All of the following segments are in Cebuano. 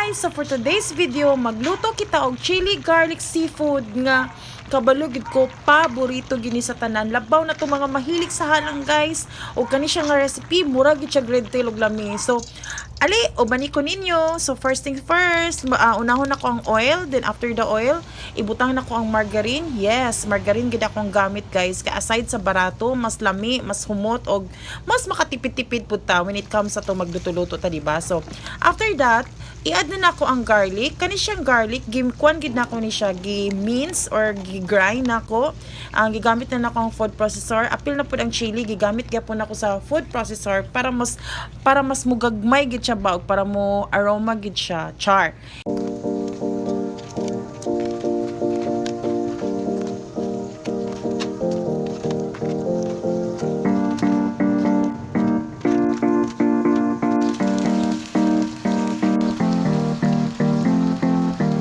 Guys! So for today's video, magluto kita og chili garlic seafood nga kabalo gid ko paborito gini sa tanan. Labaw na to mga mahilig sa halang, guys. Og kani siya nga recipe, mura gid siya red tail og lami. So ali, ubani ko ninyo. So first thing first, unahon nako ang oil, then after the oil, ibutang nako ang margarine. Yes, margarine gid akong gamit, guys. Kay aside sa barato, mas lami, mas humot og mas makatipid-tipid pud ta when it comes sa to magluto-luto ta, di ba? So after that, i-add na nako ang garlic. Kani siyang garlic, gimkuan gid nako ni siya, gi-mince or gi-grind nako. Ang gigamit na nako ang food processor. Apil na pud ang chili, gigamit gyapon nako sa food processor para mas mugagmay gid siya ba og para mo aroma gid siya. Char.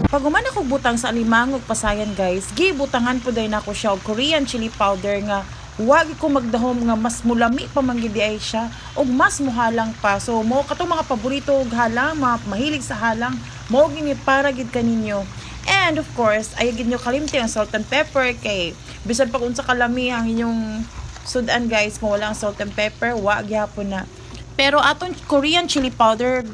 Pag human ako butang sa alimangog pasayan, guys, gibutangan po day nako siya og Korean chili powder nga wag ko magdahom nga mas mulami pa man gid ay siya og mas muhalang pa. So mo katong mga paborito og halang, mga mahilig sa halang, mo gini para gid kaninyo. And of course, ay gid nyo kalimti ang salt and pepper kay bisan pa kung unsa kalami ang inyong sudan, guys, kung wala ang salt and pepper, wa gyapon na. Pero atong Korean chili powder,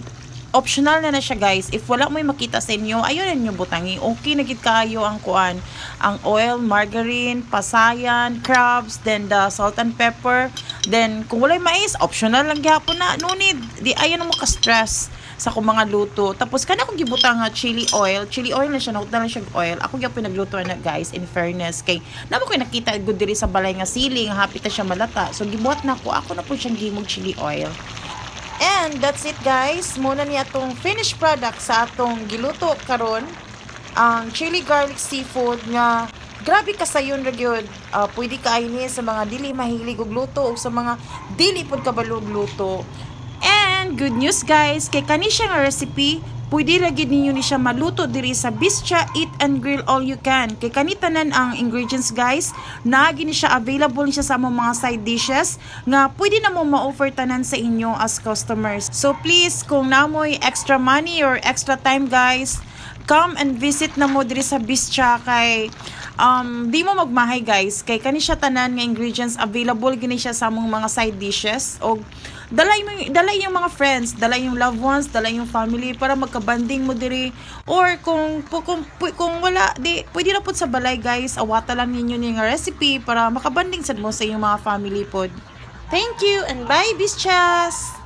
optional na na siya, guys. If wala mo'y makita sa inyo, ayun na ninyo butangi. Okay na gid kayo ang kuan. Ang oil, margarine, pasayan, crabs, then the salt and pepper. Then kung walay mais, optional lang gyapon na. No need. Di ayon mo ka-stress sa akong mga luto. Tapos kana akong gibutang nga chili oil. Chili oil na siya, nahutan lang siya og oil. Ako gyapon nagluto na, guys, in fairness. Kay namo ko nakita gud diri sa balay nga siling, hapit na siya malata. So gibuhat na ko, ako na po siyang gimog chili oil. And that's it, guys. Muna niya atong finished product sa atong giluto karon. Ang chili garlic seafood nga grabe kasayon ra gyud. Pwede kaayo ni sa mga dili mahilig og luto o sa mga dili pud kabalo og luto. And good news, guys, kay kani siya nga recipe, pwede ra gid ninyo ni siya maluto diri sa Bischa Eat and Grill All You Can. Kay kani tanan ang ingredients, guys, naa ni siya, available ni siya sa among mga side dishes nga pwede na mo ma-offer tanan sa inyo as customers. So please, kung namoy extra money or extra time, guys, come and visit na mo diri sa Bischa kay di mo magmahay, guys, kay kani siya tanan nga ingredients, available gini siya sa among mga side dishes. Og dalay mo, dalay yung mga friends, dalay yung loved ones, dalay yung family para magkabanding mo diri, or kung wala di pwede na pud sa balay, guys. Awata lang ninyo ni nga recipe para makabanding sad mo sa inyong mga family pod. Thank you and bye, Bischas.